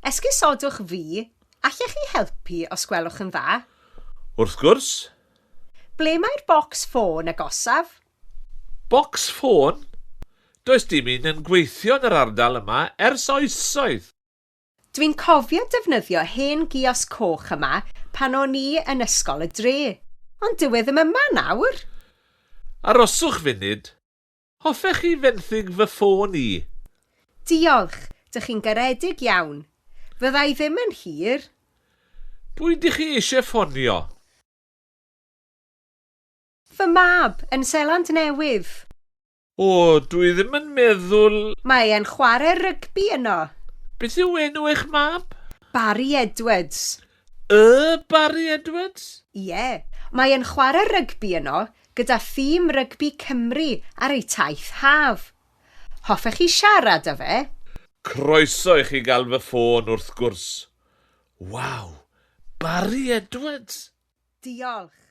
Esgusodwch fi, allech chi helpu os gwelwch yn dda? Wrth gwrs. Ble mae'r bocs ffôn agosaf? Bocs ffôn? Does dim un yn gweithio yn yr ardal yma ers oesoedd. Dwi'n cofio defnyddio hen giosg coch yma pan o'n i yn ysgol y dre, ond dyw e ddim yma nawr. Aroswch funud. Hoffech chi fenthyg fy ffôn i? Diolch, dych chi'n garedig iawn. Fydda i ddim yn hir. Pwy dych chi eisiau ffonio? Fy mab, yn Seland Newydd. O, dwi ddim yn meddwl. Mae e'n chwarae rygbi yno. Beth yw enw eich mab? Barry Edwards. Y Barry Edwards? Ie, mae e'n chwarae rygbi yno gyda thîm rygbi Cymru ar ei taith haf. Hoffech chi siarad â fe? Croeso i chi gael fy ffôn wrth gwrs. Waw, Barry Edwards! Diolch.